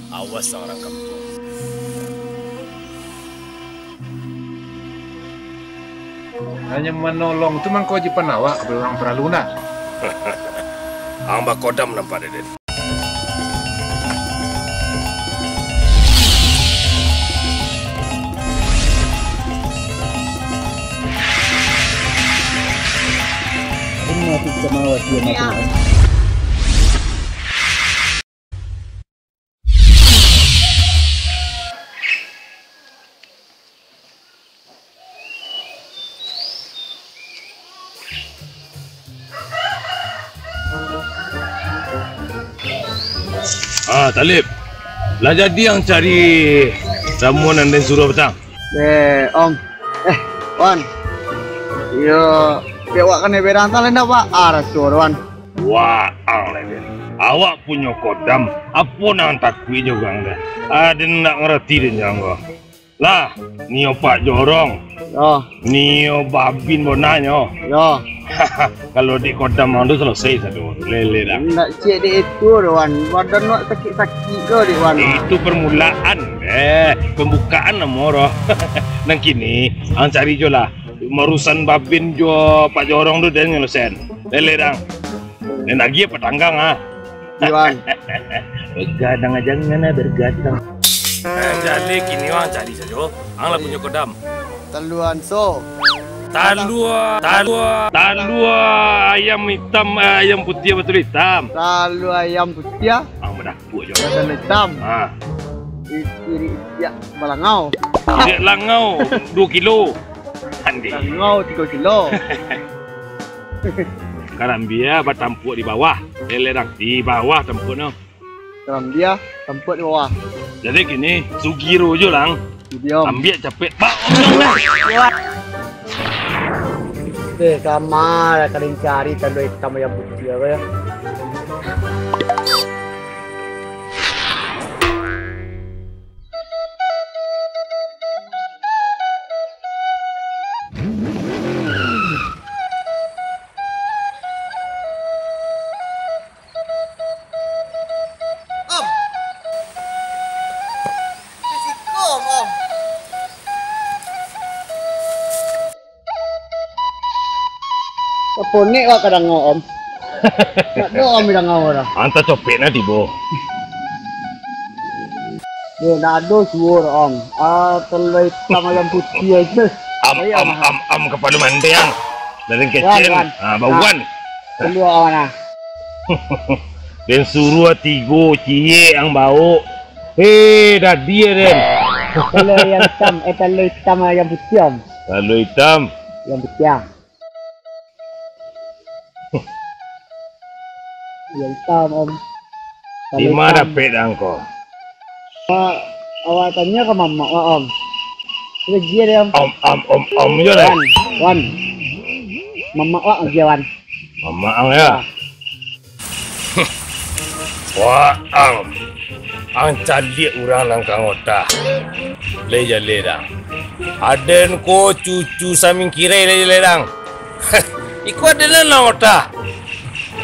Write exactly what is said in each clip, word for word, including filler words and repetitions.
Awas ang urang kampuang. Hanyo manolong tu mangko wajiban awak kapado urang paralu, ndak? Ang bakodam nampak dek den. Ah, Talib. Lah jadi ang cari ramuan nan den suruah patang? Eh, Om. Eh, Wan. Iyo, pihak awak kanai berang tang lai ndak ba-, ah, raso tu, Wan. Wah, ang lai den. Awak punyo kodam, apo nan takuik jo ang den? Ah, den ndak ngarati den jo ang ko. Lah, nio Pak Jorong. Yo. Nio Babin bonanyo. Yo. Kalau di kodam ang tu salasai sado, lele dah. Ndak ciek dek itu doh, Wan. Badan wak sakik-sakik ko, dek Wan. Itu permulaan, eh, pembukaan namo roh. Nan kini, ang cari jo lah. Marusan Babin jo Pak Jorong tu den nyelesain. Lele dah. Den agiah patanggang, ah. Iwan. Bergadang aja ngana bergadang. Eh, jaleh kini ang cari sajo. Ang lah punyo kodam. Talua anso. Talua, talua, talua ayam hitam, eh, ayam putiah batul hitam. Talua ayam putiah. Ang badakuk jo. Badan hitam. Ha. I-, iri, ya, balangau. Iri langau, duo kilo. Andi. Langau tigo kilo. Karambia batampuak di bawah. Lele dang, di bawah tampuaknyo. Karambia tampuak di bawah. Jadi kini, sugiro jo lang. Diam. Ambiak capek. Ba-, Eh, kama lah kalian cari talua hitam ayam putiah ko yo. Om! Di siko, Om, Om! Apo nek wak ka dango, Om? Ndak ado, Om, dango dah. Anta copek nah tibo. Yo, ndak ado suo, Om. Ah, talua hitam ayam putiah itu. Am, Ayo, am, Om. Am, am, kapalo mandi, ang. Dari Wan, kecil. Wan. Ah, bauan. Ah. Talua awan, ah. Den suruah tigo ciek ang baok. Hei, dadi ya, den. Talua ayam hitam, eh, talua hitam ayam putiah, Om. Talua hitam. Ayam putiah. Ayam hitam, Om. Talua hitam. Di ma dapek dang ko? Ah, awak tanyo ka mamak wak, Om. Sudah jia deh, Om. Om, om, om, om jo deh. Wan, Wan. Mamak wak jia, Wan. Mamak ang, ya? Ah. Wah, ang. Ang caliak urang nan ka ang otah. Lai jaleh dang. Aden ko cucu samingkirai lai jaleh dang. Iko aden nan ang otah.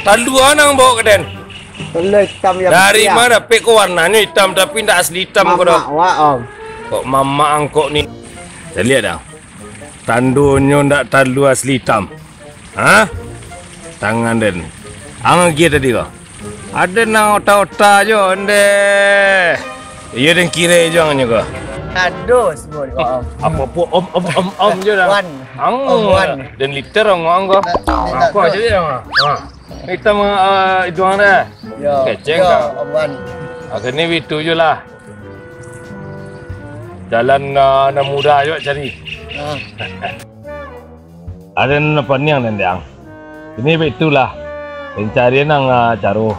Talua nan ang baok ka den. Talua hitam yang putiah. Dari ma dapek ko warnanyo hitam tapi ndak asli hitam ko doh. Mamak wak, Om. Kok mamak ang kok ni. Caliak dang. Tandonyo ndak talua asli itam. Ha? Tangan den. Ang agiah tadi ko. Aden nan otah-otah jo, ndeh. Iyo den kirai jo ang nyo ko. Ado suo ko, Om. Apo-apo om, om, om, om jo dah. Wan. Ang. Om Wan. Den liter ang, ang ko. Ndak, ndak. Apo ajo jo ang. Ha. Itam, ah, iduang deh. Yo. Keceng yo, kau. Om Wan. Ah, kini bitu jo lah. Jalan, ah, nan mudah jo cari. Ah. Aden paniang den, Dang. Ini baitulah. Den cari nan, ah, caro,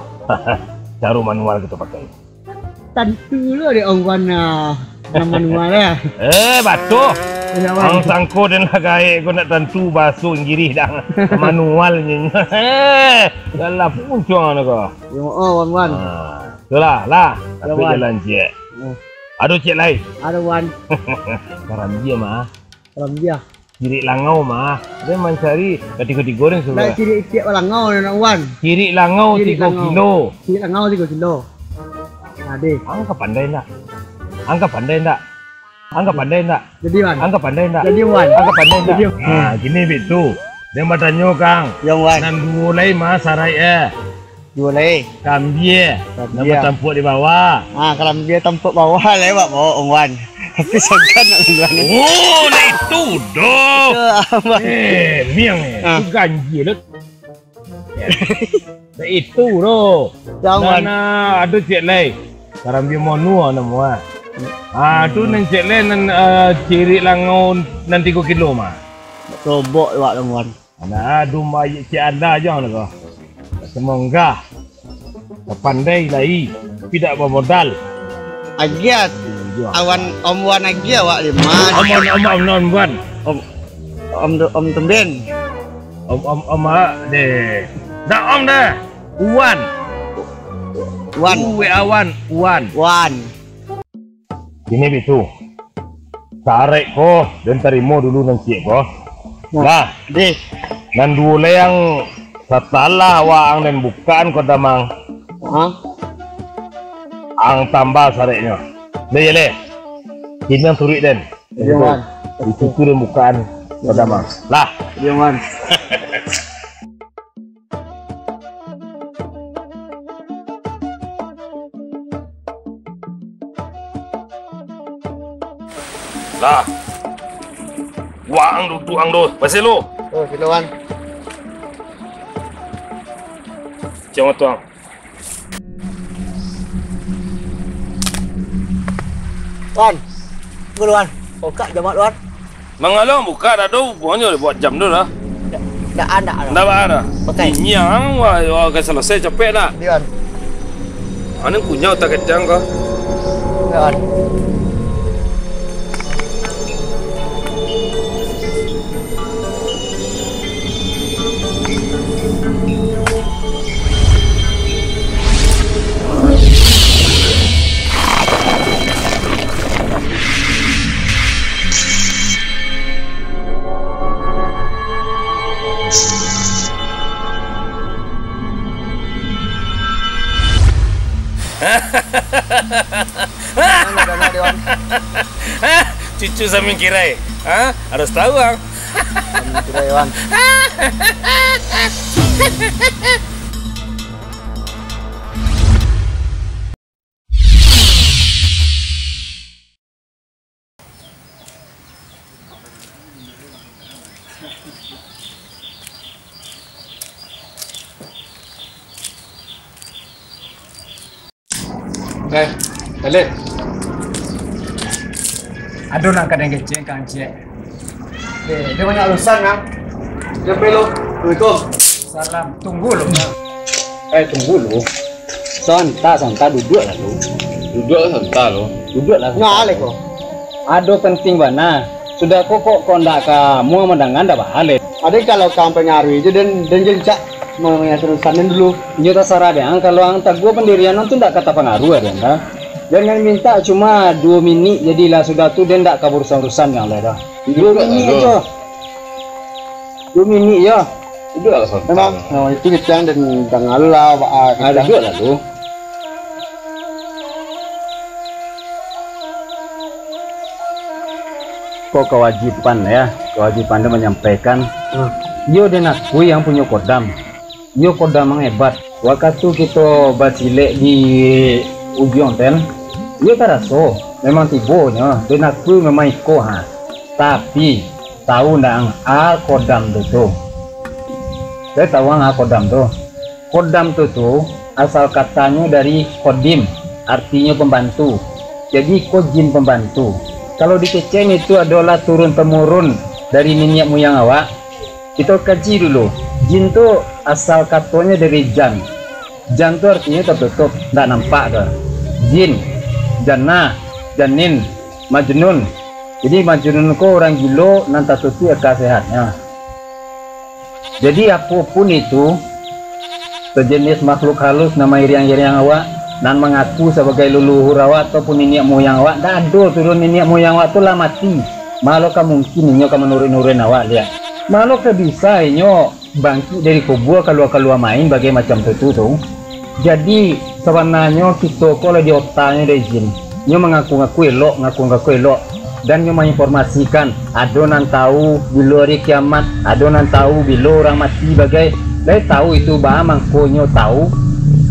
caro manual kito pakai. Tantu lo dek Om Wan, ah, nan manual, ya. Eh, batua. Iyo, Wan. Ang sangko den lah gaek ko ndak tantu bahaso Inggirih, Dang. Manual nyo. Eh, dalam puncuang ko. Yo, oh, Wan, Wan. Ah. Tu lah, lah. Yo, tapi Wan. Jalan ciek. Eh. Ado ciek lai? Ado, Wan. Karambia mah. Karambia. Cirik langau mah. Den mancari katigo-tigo den suruah. Nak cirik ciek langau nak, Wan. Cirik langau tigo kilo. Cirik langau tigo kilo. Nah, deh. Ang ka pandai ndak? Ang ka pandai ndak? Ang ka pandai ndak? Jadi, Wan. Ang ka pandai ndak? Jadi, Wan. Ang ka pandai ndak? Jadi, Wan. Nah, kini bitu. Den batanyo, Kang. Yo, Wan. Nan duo lai ma saraik, eh. Duo lai. Kalambia. Kalambia. Nan batampuak di bawah. Ah, kalambia tampuak bawah lai, Wak, bawa, Wan. Tapi sagan nak duluan. Oh, lah itu doh. Itu, Wan. Eh, miang, eh. Ah. Tu ganjia, Dot. Dak itu doh. Jangan. Nan, ah, ado ciek lai. Karambia monua namo, ah. Ah, tu nan ciek lai nan, ah, cirik langau nan tigo kilo mah. Sobok awak tu, Wan. Nah, domba ciek ala jang lah ko. Semonggah. Pandai lai, tapi dak bamodal. Agiah. Awan Om Wan agiah awak lima. Om, Om, Om, Om, Om Wan. Om, Om, Om Tumben. Om, Om, Om, ah, deh. Dak Om dah. Wan. Wan. U W A Wan. Wan. Wan. Kini bitu. Saraik ko, den tarimo dulu nan ciek ko. Nah. Lah. Deh. Nan duo lai ang satalah waang den bukaan ko damang. Hah? Ang tambah saraiknyo. Deh, yo leh. Kini ang turuik den. Yo, Wan. Di situ den bukaan ko damang. Lah. Yo, Wan. Lah. Waang duduak ang tu. Baselo. Oh, silo, Wan. Ciang matuang. Wan. Tunggu, Wan. Kokak jamak, Wan. Mangalo ang buka, dak ado hubungannyo buat jam tu lah. Dak, dak, dak, dak. Ndak baa dah. Pakai. Nyiang, wah, wah, ka salasai capek dak? Dian. Anu kunyah utak kecang ko. Dian. Cucu samingkirai. Ha? Harus tahu, ang. Samingkirai, Wan. Eh, Talib. Ado nan ka den kecek, Kang Cek. Eh, dia banyak urusan, Kang. Dia perlu. Assalamualaikum. Salam. Tunggu lu, Kang. Eh, tunggu lu. Santa, santa, duduak lah lu. Duduak lah santa lu. Duduak lah santa. Nah, Leko. Ado penting bana. Sudah ko kok, kok ndak ka mua mandangan, ndak baa lai. Ado kalau kang pengaruh je, den, den jencak ma-, mangatur urusan den dulu. Inyo tasarah dek ang, kalau ang taguah pendirian ang tu ndak ka tapangaruh dek ang, dah. Den minta cuma duo minik, jadilah sudah tu den ndak ka barusan-urusan dek ang lai dah. Duo minik ajo. Duo minik yo. Duduak lah santa. Memang, oh, itu kecang dan tangah lah, ba-, ah, ah, kecang. Duduak lah lu. Ko kawajiban ya, kawajiban tu manyampaikan. Hmm. Iyo den akui ang punyo kodam. Iyo kodam ang hebat. Wakatu kito basilek di ujuang ten, iyo taraso, memang tibonyo, den akui memang iko ha. Tapi, Tahu ndak ang a kodam tu tu? Kalian tahu ang a kodam tu? Kodam tu tu asal katanyo dari kodim, artinyo pembantu. Jadi ko jin pembantu. Kalau di Kecek itu adolah turun temurun dari niniak muyang awak. Kito kaji dulu. Jin tu asal katonyo dari jan. Jan tu artinyo tertutup, ndak nampak tu. Jin, jannah, janin, majnun. Jadi majnun ko urang gilo nan tatutuik aka sehatnyo. Jadi apo pun itu, sejenis makhluk halus nan mairiang-iriang awak, nan mangaku sabagai luluhur awak ataupun niniak muyang awak, ndak ado tu doh, niniak muyang awak tu lah mati. Malo ka mungkin inyo ka manuruik-nuruik awak, liak. Malo ka bisa inyo bangkik dari kubua, kalua-kalua main bagai macam tu, tu, tu. Jadi, Sabananyo kito ko lah diotaknyo dek jin. Nyo mangaku-ngaku elok, ngaku-ngaku elok, dan nyo mainformasikan, ado nan tahu bilo ari kiamat, ado nan tahu bilo urang mati bagai. Lai tahu itu baa mangko nyo tahu?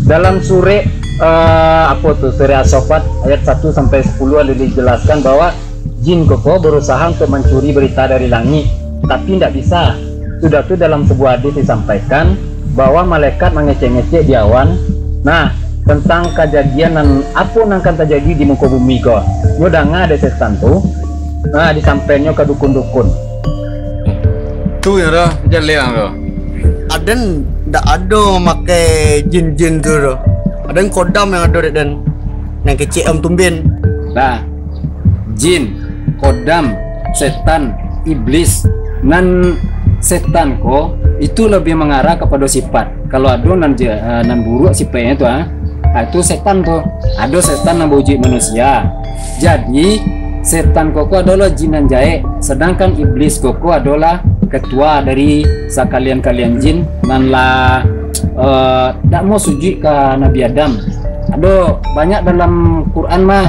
Dalam surek, eh, apo tu, surek As-Saffat ayat satu sampai sepuluh ado dijelaskan bahwa jin koko berusaha untuk mancuri berita dari langik, tapi ndak bisa. Sudah tu dalam sebuah hadis disampaikan bahwa malaikat mangecek-ngecek di awan. Nah, tentang kajadian nan apo nan kan tajadi di muko bumi ko, nyo danga dek setan tu, nah, disampaiannyo ka dukun-dukun. Tu yang dah jaleh tu. Aden ndak ado mamakai jin-jin tu doh. Aden kodam yang ado dek den. Nan kecek om tumben. Nah, jin, kodam, setan, iblis. Nan setan ko, itu lebih mangarah kapado sifat. Kalau ado nan ja-, eh, nan buruak sifatnyo tu, ah, ah, itu setan tu. Ado setan nan baujuik manusia. Jadi, setan ko, ko adolah jin nan jaek, sedangkan iblis ko, ko adolah ketua dari sakalian-kalian jin nan lah, eh, dak mau sujuik ka Nabi Adam. Ado banyak dalam Quran mah.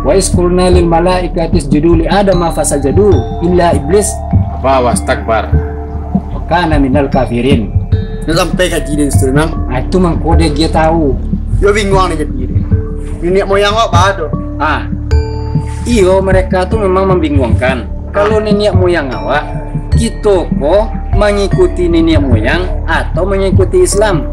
"Wa iz qulna lil malaikati isjudu li Adama fasajadu illa iblis aba wastakbar wa kana minal kafirin." Nyo sampai ka jin tu, Mang. Ah, itu mangko dia, dia tahu. Yo bingung ni jadi. Niniak moyang awak baa tu? Ah. Iyo, mereka tu memang membingungkan. Kalau niniak moyang awak, kito ko mangikuti niniak moyang atau mangikuti Islam?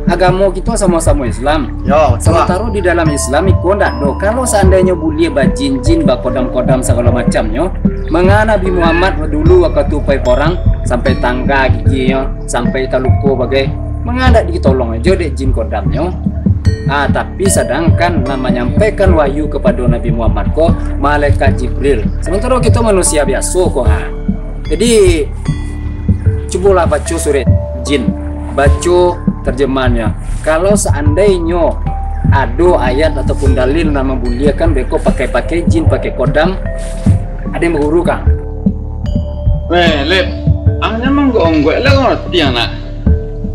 Agamo kito samo-samo Islam. Yo, betul lah. Samantaro di dalam Islam iko ndak do. Kalau saandainyo buliah bajin-jin, bakodam-kodam sagalo macamnyo, manga Nabi Muhammad dulu wakatu pai porang sampai tangga giginyo, sampai taluko bagai, manga ndak ditolong jo dek jin kodamnyo? Ah, tapi sadangkan nan manyampaikan wahyu kapado Nabi Muhammad ko malaikat Jibril. Samantaro kito manusia biaso ko, ha. Jadi, cubolah baco surek jin, baco tarjemahannyo. Kalau saandainyo ado ayat ataupun dalil nan mambuliahkan beko pakai-pakai jin, pakai kodam, ado yang baguru, Kang? Weh, Lip, ang nyo manggonggok-onggok lah, ngarati ang nak?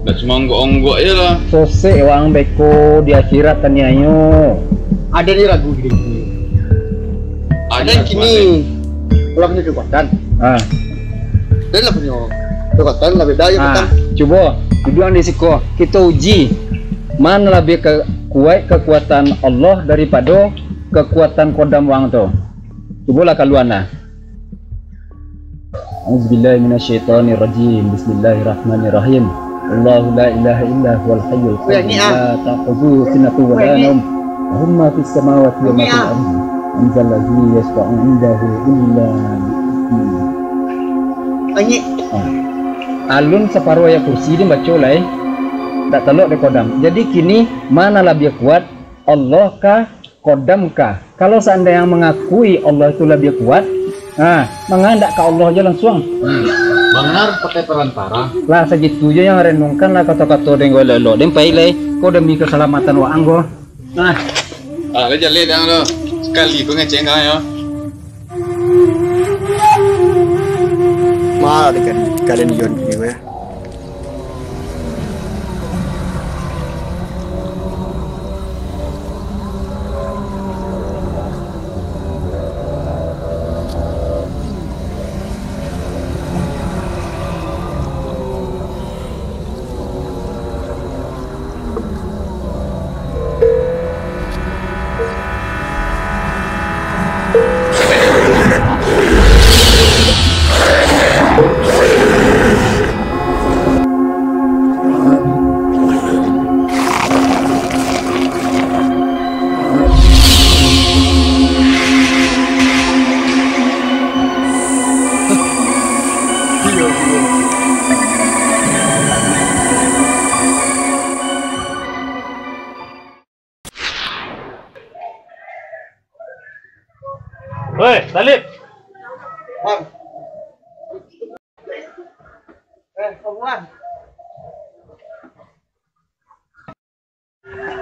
Dak cuma onggok-onggok je lah. Sosek wang beko di akhirat taniayo. Ado ni ragu gini-gini. Ado yang kini, lah punyo kekuatan. Ah. Dan lah punyo kekuatan, lah beda je. Ah, petang. Cubo duduak di siko. Kito uji, mana labiah ke-, kuaik kekuatan Allah daripado kekuatan kodam wang tu. Cubolah kalua nah. A'udzubillahi minasyaitonirrajim. Bismillahirrahmanirrahim. Allahu la ilaha illa huwal hayyul qayyum. Weh, ni ah. La ta'khudzuhu sinatun wa la naum. Lahu ma fis samawati wa ma fil ardi. Man dzal ladzi yasyfa'u 'indahu illa bi idznih. Angik. Ah. Alun saparo ayat kursi dibaco lai. Tak talok dek kodam. Jadi kini, mana labiah kuat, Allah kah, kodam kah? Kalau saandainyo mangakui Allah tu labiah kuat, ha, manga ndak ka Allah je lansuang. Hmm. Bana pakai parantara. Lah sagitu je yang renungkan lah kato-kato den ko elok-elok. Den pai lai, ko demi kasalamatan waang ko. Nah. Ah, lah jaleh dang tu. Sakali ko ngecek kau yo. Malah dek kalian Yon kini weh. Woi, Talib. Bang. Eh, Om Wan.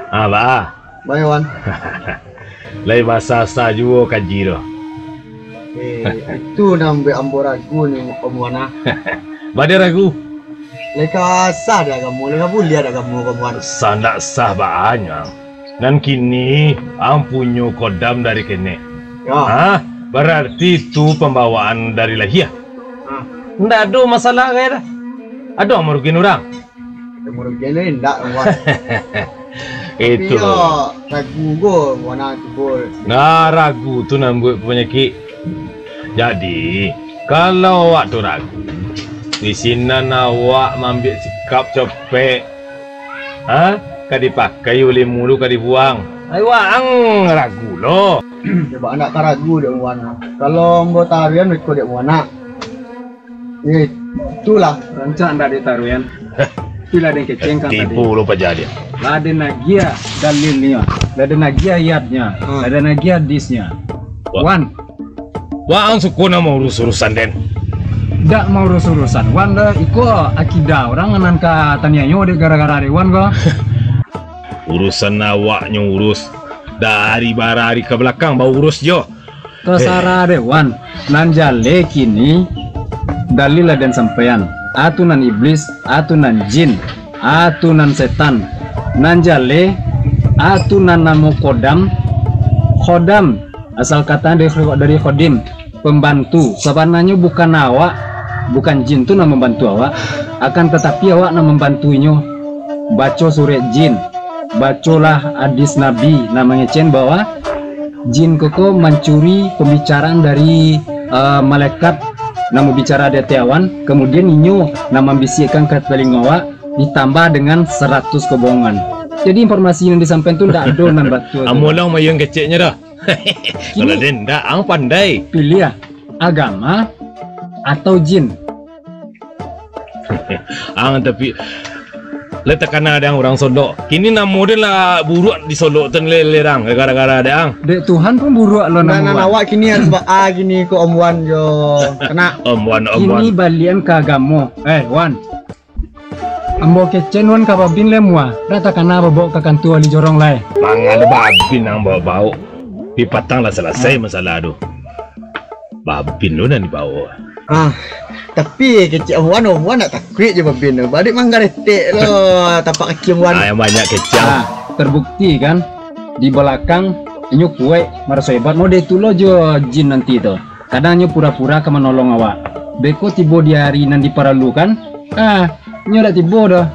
Ah, baa? Baik, Wan. Lai basasa juo kaji tu. Eh, itu nan buek ambo ragu ni, Om Wan, ah. Baa den ragu? Lai ka sah dek agamo, lai ka buliah dek agamo, Wan. Sah ndak sah baa nyo, Ang. Nan kini ang punyo kodam dari ketek. Yo. Hah? Bararti tu pambawaan dari lahia. Hah. Ndak ado masalah gai doh. Ado marugian urang? Marugian ni ndak, Wan. Itu. Tapi yo, ragu go, Wan, cubo. Nah, ragu tu nan buek panyakik. Jadi, kalau awak tu ragu, di sinan awak maambiak sikap capek. Ha? Ka dipakai ulemu tu ka dibuang. Ai, waang ragu lo. Cubo ndak ka ragu dek Wan. Kalau ambo taruihan iko dek Wan, nak. Eh, itulah. Rancak ndak ditaruihan. Itulah den kecengkan tadi. Tipu lo paja dia. Lah den agiah dalilnyo. Lah den agiah ayatnyo. Hmm. Lah den agiah hadisnyo. Wah. Wan. Waang suko nak maurus urusan den. Dak maurus urusan Wan doh, iko akidah urang nan ka taniayo dek gara-gara dek Wan ko. Urusan awak nyo urus dari bara ari ka balakang, baurus jo. Tasarah dek Wan. Nan jaleh kini, dalil lah den sampaian. Atu nan iblis, atu nan jin, atu nan setan. Nan jaleh, atu nan namo kodam, khodam. Asal katanya dari, dari khodim, pembantu. Sabananyo bukan awak, bukan jin tu nan mambantu awak. Akan tatapi awak nan mambantu inyo. Baco surek jin, bacolah hadis Nabi nan mangecek bahwa jin koko mancuri pambicaraan dari, eh, malaikat nan babicara di ateh awan, kamudian inyo nan mambisikkan ka talingo awak, ditambah dengan saratus kabohongan. Jadi informasi nan disampaian tu ndak ado nan batua tu. Amulang mayuang keceknyo dah. Kalau kini den ndak, ang pandai. Piliah agama atau jin. Ang tapi lah takana dek ang urang Solok. Kini namo den lah buruak di Solok tu leh, leh, dang, gara-gara dek ang. Dek Tuhan pun buruak lo namo awak. Awak kini harus ba-, ah, kini ko Om Wan jo. Kena. Om Wan, Om Wan. Kini balian ka agamo. Eh, Wan. Ambo kecek Wan ka babin lai mua. Dah takana babok ka kantua wali jorong lai. Mangan babin ang baok-baok. Di patang lah salasai masalah tu. Babin tu nan dibaok. Ah, tapi kecek Wan, Wan nak takuik jo babin tu. Badik manggaretek lo tapak kaki Wan. Ah, yang banyak kecek. Ah, terbukti kan? Di balakang inyo kuaik, maraso hebat. Model tu lo jo jin nanti tu. Kadang nyo pura-pura ka manolong awak. Beko tibo di ari nan diparalukan, ah, nyo dak tibo doh.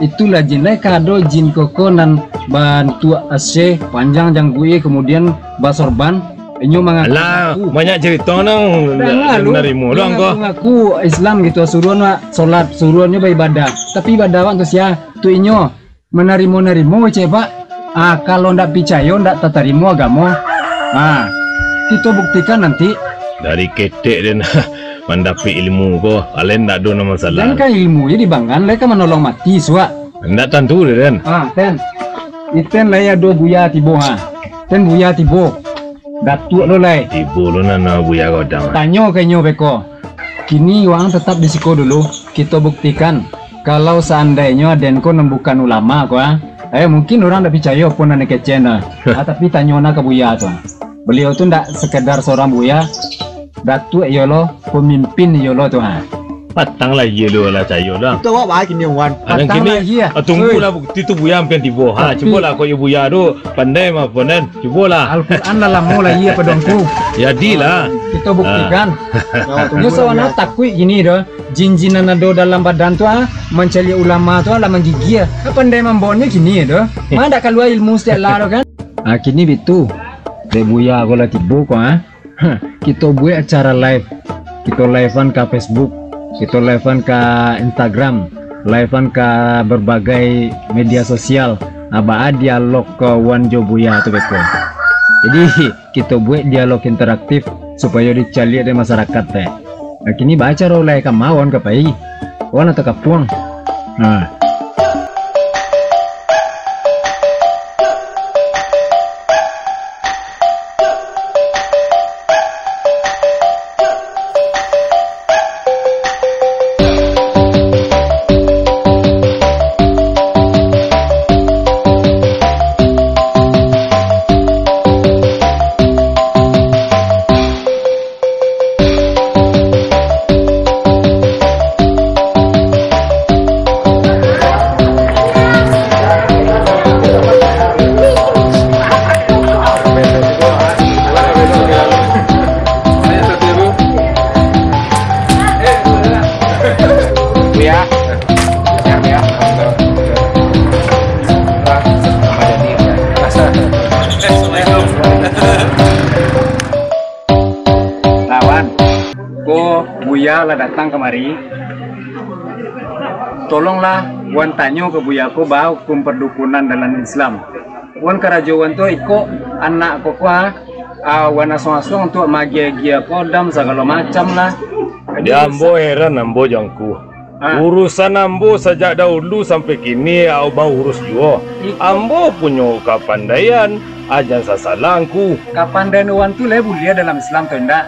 Itulah jin lai ka ado jin koko nan bantuak Aceh, panjang jangguik, kemudian basorban. Inyo mangaku. Alah, banyak cerita nang. Dah lah, lu. Narimo lu angko. Ngaku Islam gitu, suruah nak solat, suruahnyo baibadah. Tapi ibadah awak tu sia, tu inyo. Manarimo-narimo kecek, Pak. Ah, kalau ndak picayo, ndak tatarimo agamo. Ah, kito buktikan nanti. Dari ketek den mandapek ilmu ko, alai ndak ado nan masalah. Den kan ilmu je dibangan, lai ka manolong mati suak. Ndak tantu deh, den. Ah, ten. Iten lai ado buya tibo, ha. Ten buya tibo. Datuak lo lai. Tibo lo nan, ah, buya godang. Tanyo ka inyo beko. Kini waang tetap di siko dulu. Kito buktikan. Kalau seandainyo aden ko nan bukan ulama ko, ah. Eh, mungkin urang ndak picayo pun nan kecek nah. Ah, tapi tanyo nah ka buya tu. Beliau tu ndak sekedar seorang buya. Datuak iyo lo, pemimpin iyo lo tu, ha. Patang lah iyo lo lah cayo lah. Itu awak baik ini, Wan. Patang kini, lah iya. Ah, tunggulah bukti tu buya ampiang tibo. Ha, tapi cubolah kok iyo buya tu pandai mah, Ponen. Cubolah. Al-Quran lah lamo lah iya padangku. Jadilah. Kita buktikan. Ah. Nyo sawana takuik gini doh. Jin-jin nan ado dalam badan tu, ah, mancaliak ulama tu, ah, lah manggigia. Ah, pandai mambonyo gini doh. Mana dak kalua ilmu setiap lah tu kan? Ah, kini bitu. Dek buya ko lah tibo ko, ah. Ha, kito buek acara live. Kito live-an ka Facebook, kito live-an ka Instagram, live-an ka berbagai media sosial. Aba dialog ka Wan jo Buya tu beko. Jadi, kito buek dialog interaktif supayo dicaliak dek masarakat teh. Nah, kini baa caro lai ka ma Wan ka pai? Wan atau ka puang? Nah. Buya lah datang kamari. Tolonglah wan tanyo ka Buya ko baa hukum pardukunan dalam Islam. Wan karajo wan tu iko anak ko ko, ah, ah, wan asuang-asuang untuak maagiah-agiah kodam sagalo macam lah. Jadi, ambo heran ambo jo angku. Ah. Urusan ambo sajak dahulu sampai kini, ah, baurus juo. Iko. Ambo punyo kapandaian, ah, jan sasalah angku. Kapandaian wan tu lai buliah dalam Islam tu indak?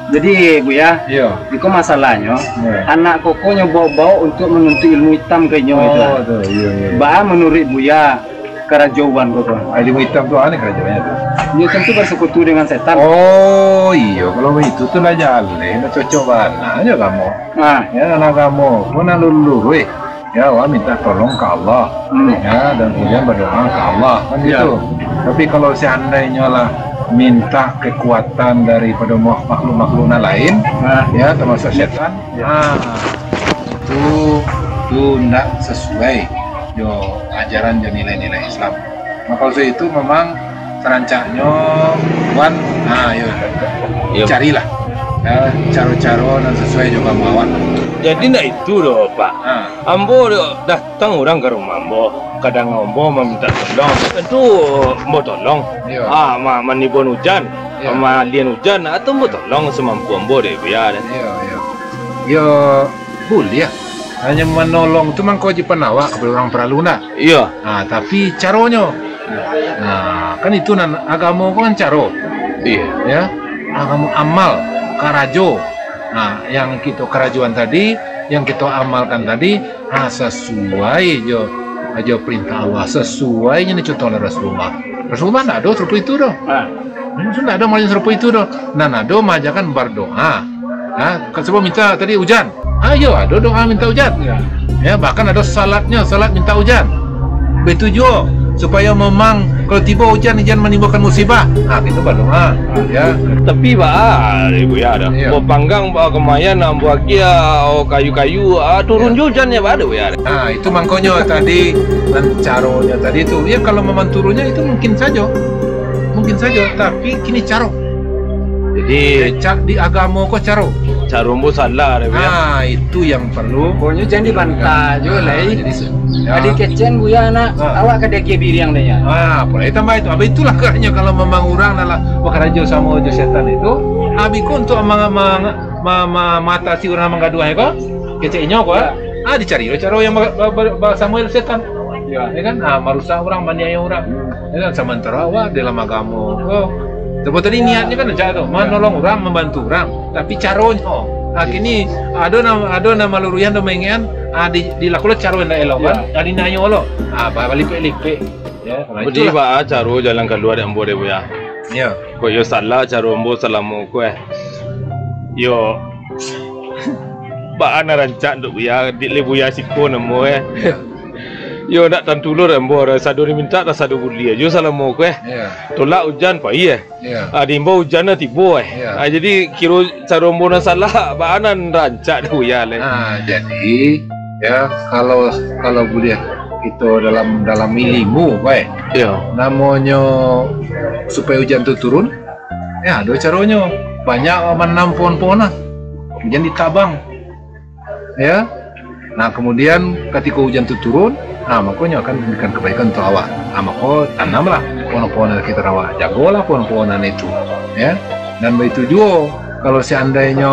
Jadi, Buya, iyo, iko masalahnyo, iyo, anak ko ko nyo baok-baok untuak manuntuik ilmu itam ka inyo itu. Oh, tu, iyo, iyo, iyo. Baa manuruik Buya karajo wan ko tu? Ah, ilmu itam tu, a ni karajonyo tu? Iyo, tantu basekutu dengan setan. Oh, iyo, kalau baitu tu lah jaleh, lah cocok bana jo agamo. Ah. Ya, nan agamo ko nan luluih. Ya, awak minta tolong ka Allah. Hmm. Ya, dan kemudian berdoa ka Allah, kan gitu. Tapi kalau seandainyo lah minta kekuatan daripado mak-, makhluk-makhluk nan lain, ya, termasuk setan, ha, itu, itu ndak sesuai jo ajaran, jo nilai-nilai Islam. Maka dari itu memang serancaknyo, wan, ha, yo, carilah, ya, caro-caro nan sesuai jo agamo awak. Jadi ndak itu doh, Pak. Ha. Ambo datang urang ka rumah ambo, kadang ambo maminta tolong, tantu ambo tolong. Iyo. Ah, ma-, manibuan ujan, iyo, maalian ujan, atau ambo tolong samampu ambo dek Buya deh. Iyo, iyo. Iyo, buliah. Hanyo manolong tu mangko wajiban awak kapado urang paralu, ndak? Iyo. Ah, tapi caronyo. Nah, kan itu nan agamo ko kan caro. Iyo. Ya. Agamo amal, karajo. Nah, yang kito karajoan tadi, yang kito amalkan tadi, ha, sasuai jo, jo parintah Allah, sasuai jo nan dicontoh oleh Rasulullah. Rasulullah ndak ado sarupo itu doh. Ha. Rasul ndak ado maajakan sarupo itu doh. Nan ado maajakan bardoa. Ha, kan cubo minta tadi ujan. Ha, iyo, ado doa minta ujan. Ya. Ya, bahkan ado salatnyo, salat minta ujan. Baitu juo, supayo memang kalau tibo ujan, jan manimbulkan musibah. Ha, kito bardoa. Ya. Tapi baa, Buya dah. Iyo. Bapanggang, baa kamayan, nak buat kia, oh, kayu-kayu, ah, turun juo ujan, ya, baa, Buya dah. Ha, itu mangkonyo tadi, nan caronyo tadi tu. Ya, kalau memang turunnyo itu mungkin sajo. Mungkin sajo, tapi kini caro. Jadi, cak di agamo ko caro. Caro ambo salah, deh, Buya. Ah, itu yang perlu. Pokoknyo jan dibantah juo, ah, lai. Jadi se-, ya. Adi kecen, Buya, nak, ah, awak ka diagiah biriang, deh, ya. Ah, pulai tambah itu. Abah itulah karanyo kalau memang urang lah, lah bakarajo samo jo setan itu, abih ko untuk ma-, ma-, ma-, ma-, maatasi urang manggaduah ko, kecek inyo ko, ya, ah, dicari caro yang ba-, ba-, ba-, basamo jo setan. Ya. Ya kan? Ah, marusak urang, maniayo urang. Ya kan? Samantaro awak dalam agamo ko, sebab tadi niatnyo kan cak tu, manolong urang, mambantu urang. Tapi caronyo, ah, kini ado nan, ado nan maluruihan, ado maingek-an, ah, di, dilakukan caro indak elok kan? Ya. Ah, dinayo lo. Ah, ba-, balipek-lipek. Ya, karena jadi itulah. Baa caro jalan kalua dek ambo deh, Buya. Ya. Kok yo salah caro ambo salamo ko, eh. Yo, baa nan rancak dek Buya, dek le Buya siko namo, eh. Ya. Yo, ndak tantu lo dek ambo, sado diminta, tak sado buliah. Yo salamo ko, eh. Ya. Tolak ujan, pai, eh. Iyo. Ah, diimbau ujan lah tibo, eh. Iyo. Ah, jadi kiro caro ambo nan salah, baa nan rancak dek Buya lai. Ah, jadi, ya, kalau, kalau buliah kito dalam, dalam ilimu, bae. Iyo. Namonyo supayo ujan tu turun, ya, ado caronyo. Banyak mananam pohon-pohon lah. Ujan ditabang. Ya. Nah, kemudian katiko ujan tu turun, nah, mako nyo akan memberikan kebaikan untuk awak. Nah, mako tanamlah pohon-pohon yang kita rawat, jagolah pohon-pohon itu, ya. Dan begitu juo, kalau seandainyo,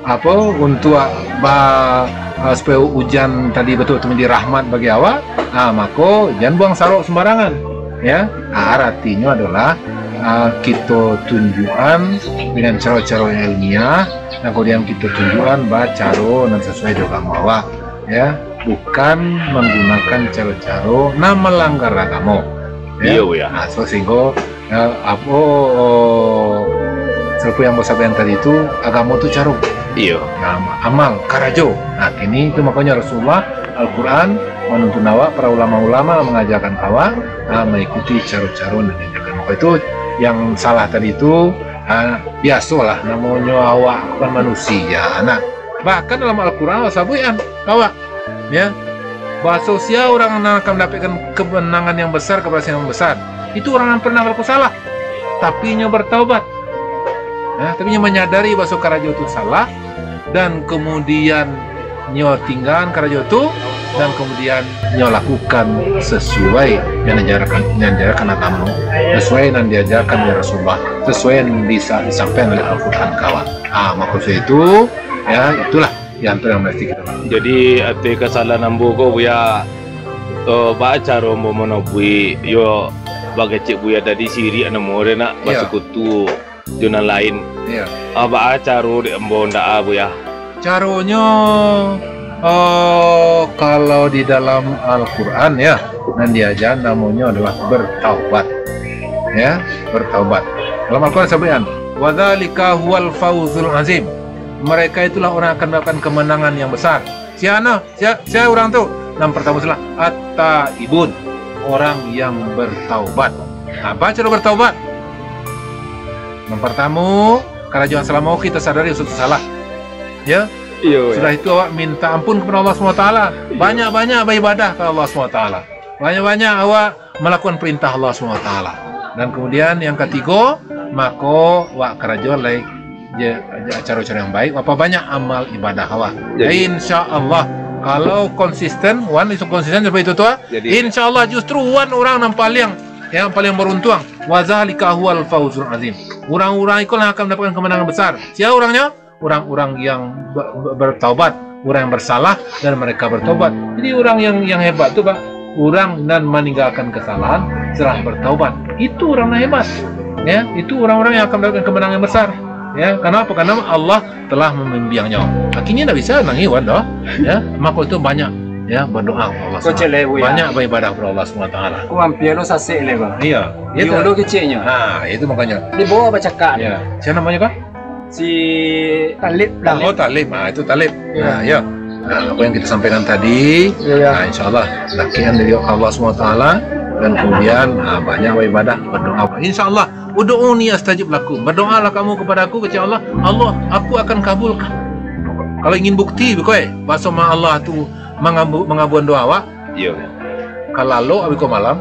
apa, untuk ba-, ah, supaya ujan tadi betul-betul menjadi rahmat bagi awak, nah, mako jan buang sarok sembarangan, ya. Ah, aratinyo adalah, ah, kito tunjukan dengan caro-caro yang ilmiah, Nah, kemudian kito tunjukan ba caro nan sasuai jo agamo awak, ya, bukan manggunakan caro-caro nan malanggar agamo, ya. Iyo, Buya. Nah, so, sehingga, ya, apo, sarupo yang basampaian tadi tu, agamo tu caro. Iyo. Nah, amal, karajo. Nah, kini tu makonyo Rasulullah, Al-Quran manuntun awak, para ulama-ulama mangajakan awak, nah, mengikuti caro-caro nan diajakan. Maka itu yang salah tadi tu, ah, biasolah, namonyo awak kan manusia, nah. Bahkan dalam Al-Quran awak sabuikan, awak, ya. Baso sia urang nan akan mendapatkan kemenangan yang besar, keberhasilan yang besar. Itu urang yang pernah berlaku salah. Tapi inyo bertaubat. Nah, tapi inyo menyadari baso karajo tu salah. Dan kemudian nyo tinggaan karajo tu, dan kemudian nyo lakukan sesuai yang diajarkan, yang diajarkan agamo, sesuai yang diajarkan oleh Rasulullah, sesuai yang disa-, disampaikan oleh Al-Quran kawan. Ah, maksud itu, ya, itulah yang tu yang mesti kita lakukan. Jadi, ati kasalahan ambo ko, Buya, eh, baa caro ambo manobuik, yo, bagecek Buya tadi, sirik namo dek nak, ya, basekutu jo nan lain. Iya. Ah, baa caro dek ambo ndak, ah, Buya? Caronyo, oh, kalau di dalam Al-Quran, ya, nan diaja namonyo adalah bertaubat. Ya, bertaubat. Dalam Al-Quran sampaian, "Wadzalika huwal fauzul azim." Mereka itulah orang yang akan mendapatkan kemenangan yang besar. Sia no? Sia, sia urang tu? Nan partamo salah, at-taibun, orang yang bertaubat. Apa cara bertaubat? Yang partamo, karajo nan salamo kita sadari suatu salah. Ya? Iyo, ya. Sudah itu awak minta ampun kepada Allah Subhanahu Wa Taala. Iyo. Banyak-banyak beribadah kepada Allah Subhanahu Wa Taala. Banyak-banyak awak melakukan perintah Allah Subhanahu Wa Taala. Dan kemudian yang katigo, mako awak karajo lai je, je caro-caro yang baik, berapa banyak amal ibadah awak. Jadi, insya Allah, kalau konsisten, wan itu konsisten seperti itu tu, ah, jadi, insya Allah justru wan orang yang paling, yang paling beruntung. Wadzalika huwal fauzul azim. Orang-orang itulah yang akan mendapatkan kemenangan besar. Sia orangnya? Orang-orang yang be-, be-, bertaubat, orang yang bersalah dan mereka bertaubat. Jadi orang yang, yang hebat tu, Pak, orang nan maninggalkan kesalahan setelah bertaubat. Itu orang nan hebat. Ya, itu orang-orang yang akan mendapatkan kemenangan yang besar. Ya, kenapa? Karena Allah telah membimbingnyo. Akhirnya ndak bisa nangih wan doh. Ya, maka itu banyak, ya, berdoa kepada Allah Subhanahu Wa Taala. Banyak beribadah kepada Allah Subhanahu Wa Taala. Aku hampir lo sasek le, Bang. Iya, iya. Dulu kecilnya. Ha, itu makanya. Dibawa bacakak. Ya. Siapa namanya, Kak? Si Talib lah. Oh, Talib. Ah, itu Talib. Iya. Nah, ya. Nah, apa yang kita sampaikan tadi, iya, iya, nah, insya Allah, lakian dari Allah Subhanahu Wa Taala, dan kemudian, ah, banyak beribadah, berdoa. Insya Allah, "Ud'uni astajib lakum." Berdoalah kamu kepada Aku, kecek Allah, Allah, Aku akan kabulkan. Kalau ingin bukti, bikoi, baso ma Allah tu mangabu-, mangabuan doa awak, iyo. Ka lalok abih ko malam,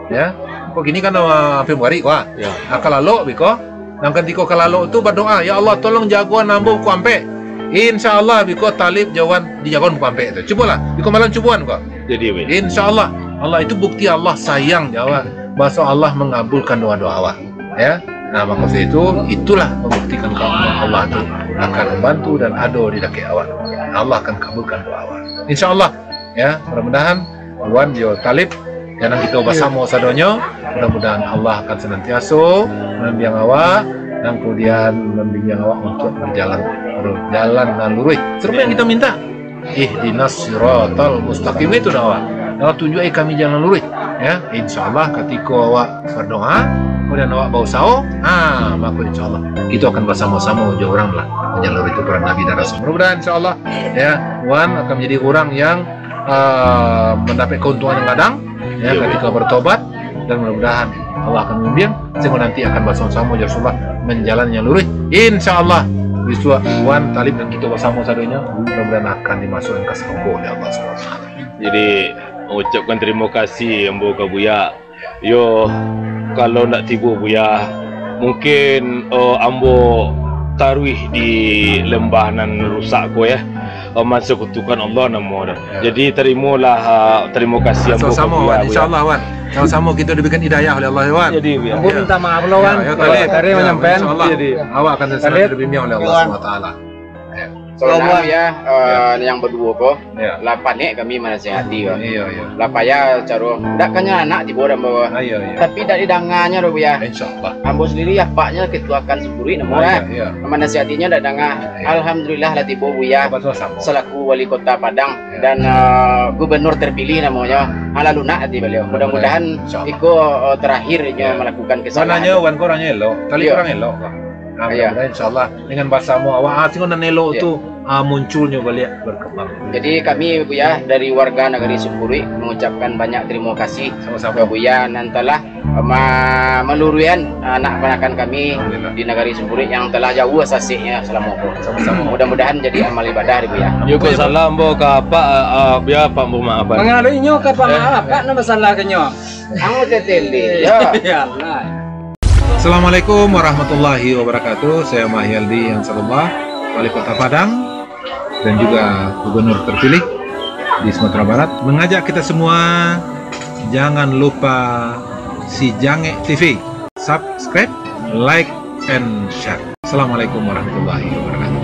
ya. Kok gini kan, ah, Februari, wah. Ya. Ah, ka lalok abih ko. Nan katiko ka lalok tu badoa, "Ya Allah, tolong jagoan ambo pukua ampek." Insya Allah, abih ko Talib jagoan, dijagoan pukua ampek tu. Cubolah, abih ko malam cuboan ko. Jadi, weh. Insya Allah, Allah itu bukti Allah sayang jo awak. Baso Allah mengabulkan doa-doa awak. Ya. Nah, maksud itu, itulah membuktikan kalau Allah tu akan membantu dan ado di dakek awak. Allah akan kabulkan doa awak. Insya Allah, ya, mudah-mudahan Wan jo Talib, jangan kita basamo sadonyo. Mudah-mudahan Allah akan senantiaso mambimbing awak, dan kemudian mambimbing awak untuk berjalan, berjalan nan luruih. Serupa yang kita minta. Ihdinas siratal mustaqim itu doa. Ya Allah, tunjuki kami jalan luruih. Ya, insya Allah, katiko awak berdoa, kemudian awak bausaho, ha, maka insya Allah kita akan bersama-sama jo urang lah jalan luruih itu, para nabi dan rasul. Mudah-mudahan insya Allah, ya, Wan akan menjadi orang yang, ah, mendapat keuntungan yang gadang, ya, iya, katiko bertobat, dan mudah-mudahan Allah akan membimbing, sehingga nanti akan bersama-sama jo Rasulullah menjalani yang luruih. Insya Allah, bisuak Wan, Talib, dan kita bersama sadonyo, mudah-mudahan akan dimasukkan ke surga oleh Allah Subhanahu Wa Taala. Jadi, mengucapkan terima kasih ambo ka Buya. Yo, kalau ndak tibo Buya, mungkin, eh, ambo taruih di lembah nan rusak ko, ya. Eh, mansekutukan Allah namo tu. Ya. Jadi, tarimolah, eh, tarimo kasih ambo ka Buya, Buya. Sama-sama, Wan. Insya Allah, Wan. Sama-sama kita diberikan hidayah oleh Allah, ya, Wan. Jadi, Buya. Ambo minta maaf lo, Wan. Ya, ya, Talib. Tadi, ya, manyampaian. Insya Allah. Jadi. Awak akan selalu dibimbing oleh Allah Subhanahu Wa Taala. Ya. Saudara, Buya, eh, yang baduo ko, ya, lah panek kami manasihati ko. Iya, iya. Lah payah caro, ndak kanyo anak tibo dalam bawa. Ah, iya, iya. Tapi ndak didanganyo doh, Buya. Insya Allah. Ambo sendiri apaknyo ketua kan Sumburuik namo lah. Ah, iya, iya. Manasihatinyo ndak danga. Iya. Alhamdulillah lah tibo, Buya. Sama-sama. Selaku wali kota Padang, iya, dan, eh, gubernur terpilih namonyo. Alah lunak ati baliau. Mudah-mudahan, insya Allah, iko, eh, terakhirnyo, iya, melakukan kesalahan. Wan ko orangnya elok. Talib, iya, orang elok. Nah, iya, mudah-mudahan insya Allah dengan basamo awak, ah, singgo nan elok, iya, tu, ah, munculnyo baliak, berkembang. Jadi kami, Buya, dari warga Nagari Sumburuik mengucapkan banyak terima kasih, sama-sama, kepada Buya nan telah, ah, ma-, meluruian, ah, anak panakan kami, alhamdulillah, di Nagari Sumburuik yang telah jauh saseknyo salamo ko. Sama-sama. Mudah-mudahan jadi amal ibadah di Buya. Yo ko, salam ambo ka apak, ah, ah, Buya, apak ambo maafan. Mangaluh inyo ka apak, eh, maaf, apak nan masalah kanyo. Ang tetele. Ya. Ya Allah. Assalamualaikum warahmatullahi wabarakatuh. Saya Mahyaldi Ansarullah. Wali Kota Padang dan juga Gubernur terpilih di Sumatera Barat, mengajak kita semua, jangan lupa Si Jangek T V, subscribe, like, and share. Assalamualaikum warahmatullahi wabarakatuh.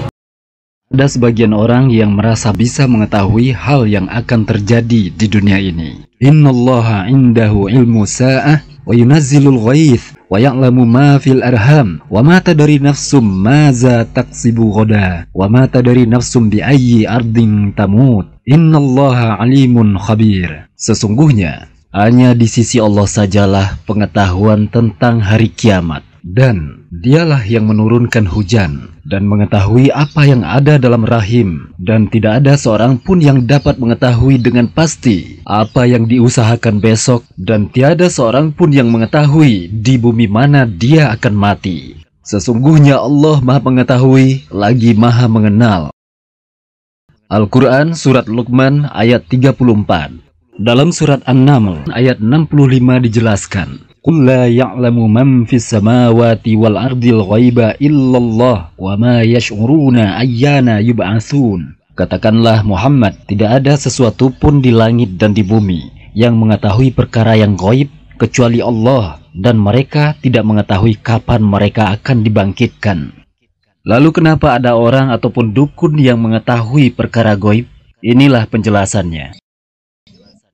Ada sebagian orang yang merasa bisa mengetahui hal yang akan terjadi di dunia ini. Innallaha indahu ilmu sa'ah wa yunazzilul ghaith wa ya'lamu ma fil arham wa ma tadri nafsum maza taksibu ghoda wa ma tadri nafsum bi ayyi ardin tamut. Innallaha alimun khabir. Sesungguhnya, hanya di sisi Allah sajalah pengetahuan tentang hari kiamat. Dan Dialah yang menurunkan hujan dan mengetahui apa yang ada dalam rahim, dan tidak ada seorang pun yang dapat mengetahui dengan pasti apa yang diusahakan besok, dan tiada seorang pun yang mengetahui di bumi mana dia akan mati. Sesungguhnya Allah Maha Mengetahui, lagi Maha Mengenal. Al-Quran, Surat Luqman, ayat tiga puluh empat. Dalam Surat An-Naml, ayat enam puluh lima dijelaskan, "Qul la ya'lamu man fis samawati wal ardil ghaiba illallah wa ma yash'uruna ayyana yub'atsun." Katakanlah, Muhammad, tidak ada sesuatu pun di langit dan di bumi yang mengetahui perkara yang gaib kecuali Allah, dan mereka tidak mengetahui kapan mereka akan dibangkitkan. Lalu, kenapa ada orang ataupun dukun yang mengetahui perkara gaib? Inilah penjelasannya.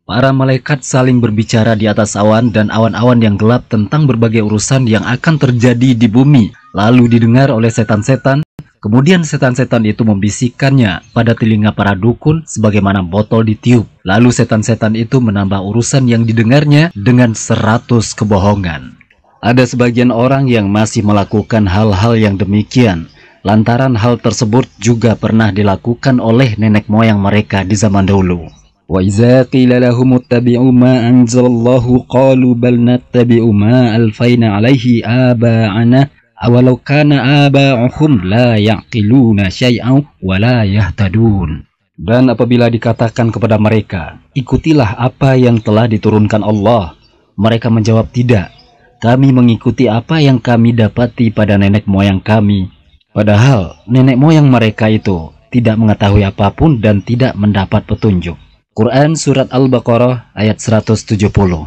Para malaikat saling berbicara di atas awan dan awan-awan yang gelap tentang berbagai urusan yang akan terjadi di bumi, lalu didengar oleh setan-setan. Kemudian setan-setan itu membisikkannya pada telinga para dukun sebagaimana botol ditiup. Lalu setan-setan itu menambah urusan yang didengarnya dengan seratus kebohongan. Ada sebagian orang yang masih melakukan hal-hal yang demikian, lantaran hal tersebut juga pernah dilakukan oleh nenek moyang mereka di zaman dahulu. "Wa iza qila lahum ittabi'u ma anzalallahu qalu bal nattabi'u ma alfaina alaihi aba'ana, awalau kana aba'uhum la ya'qiluna syai'an wa la yahtadun." Dan apabila dikatakan kepada mereka, "Ikutilah apa yang telah diturunkan Allah," mereka menjawab, "Tidak, kami mengikuti apa yang kami dapati pada nenek moyang kami." Padahal nenek moyang mereka itu tidak mengetahui apapun dan tidak mendapat petunjuk. Quran Surat Al-Baqarah ayat seratus tujuh puluh.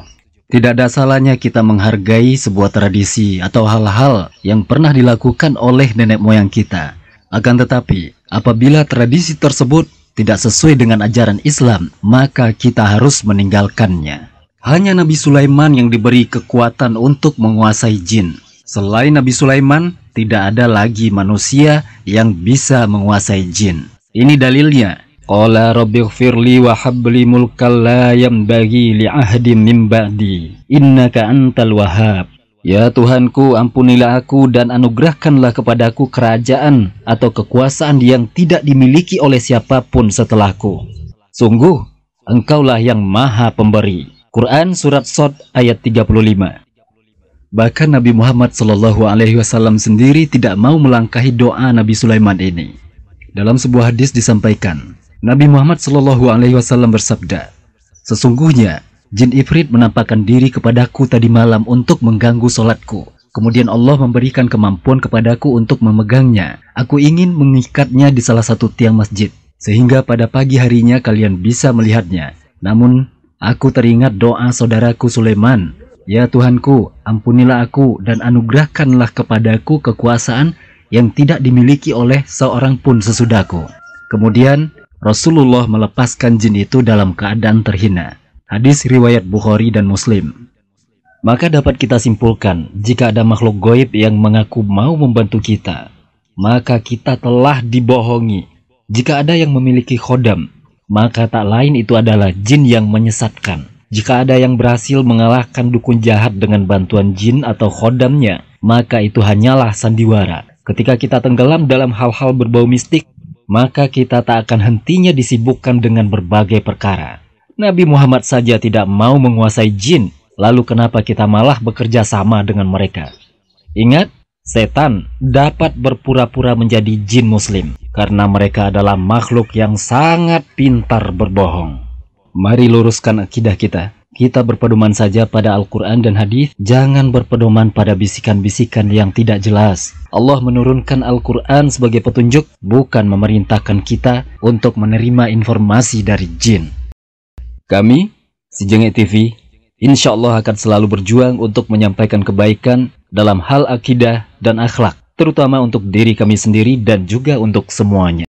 Tidak ada salahnya kita menghargai sebuah tradisi atau hal-hal yang pernah dilakukan oleh nenek moyang kita. Akan tetapi, apabila tradisi tersebut tidak sesuai dengan ajaran Islam, maka kita harus meninggalkannya. Hanya Nabi Sulaiman yang diberi kekuatan untuk menguasai jin. Selain Nabi Sulaiman, tidak ada lagi manusia yang bisa menguasai jin. Ini dalilnya. Qala rabbighfirli wa habli mulkan la yanbaghi li ahadin min ba'di, innaka antal wahhab. Ya Tuhanku, ampunilah aku dan anugerahkanlah kepadaku kerajaan atau kekuasaan yang tidak dimiliki oleh siapapun setelahku. Sungguh, Engkaulah yang Maha Pemberi. Quran Surat Sad ayat tiga puluh lima. Bahkan Nabi Muhammad sallallahu alaihi wasallam sendiri tidak mau melangkahi doa Nabi Sulaiman ini. Dalam sebuah hadis disampaikan, Nabi Muhammad sallallahu alaihi wasallam bersabda, "Sesungguhnya jin ifrit menampakkan diri kepadaku tadi malam untuk mengganggu salatku. Kemudian Allah memberikan kemampuan kepadaku untuk memegangnya. Aku ingin mengikatnya di salah satu tiang masjid, sehingga pada pagi harinya kalian bisa melihatnya. Namun, aku teringat doa saudaraku Sulaiman, 'Ya Tuhanku, ampunilah aku dan anugerahkanlah kepadaku kekuasaan yang tidak dimiliki oleh seorang pun sesudahku.'" Kemudian, Rasulullah melepaskan jin itu dalam keadaan terhina. Hadis riwayat Bukhari dan Muslim. Maka dapat kita simpulkan, jika ada makhluk goib yang mengaku mau membantu kita, maka kita telah dibohongi. Jika ada yang memiliki khodam, maka tak lain itu adalah jin yang menyesatkan. Jika ada yang berhasil mengalahkan dukun jahat dengan bantuan jin atau khodamnya, maka itu hanyalah sandiwara. Ketika kita tenggelam dalam hal-hal berbau mistik, maka kita tak akan hentinya disibukkan dengan berbagai perkara. Nabi Muhammad saja tidak mau menguasai jin, lalu kenapa kita malah bekerja sama dengan mereka? Ingat, setan dapat berpura-pura menjadi jin muslim, karena mereka adalah makhluk yang sangat pintar berbohong. Mari luruskan akidah kita. Kita berpedoman saja pada Al-Quran dan hadis, jangan berpedoman pada bisikan-bisikan yang tidak jelas. Allah menurunkan Al-Quran sebagai petunjuk, bukan memerintahkan kita untuk menerima informasi dari jin. Kami, si Jengek T V, insya Allah akan selalu berjuang untuk menyampaikan kebaikan dalam hal akidah dan akhlak, terutama untuk diri kami sendiri dan juga untuk semuanya.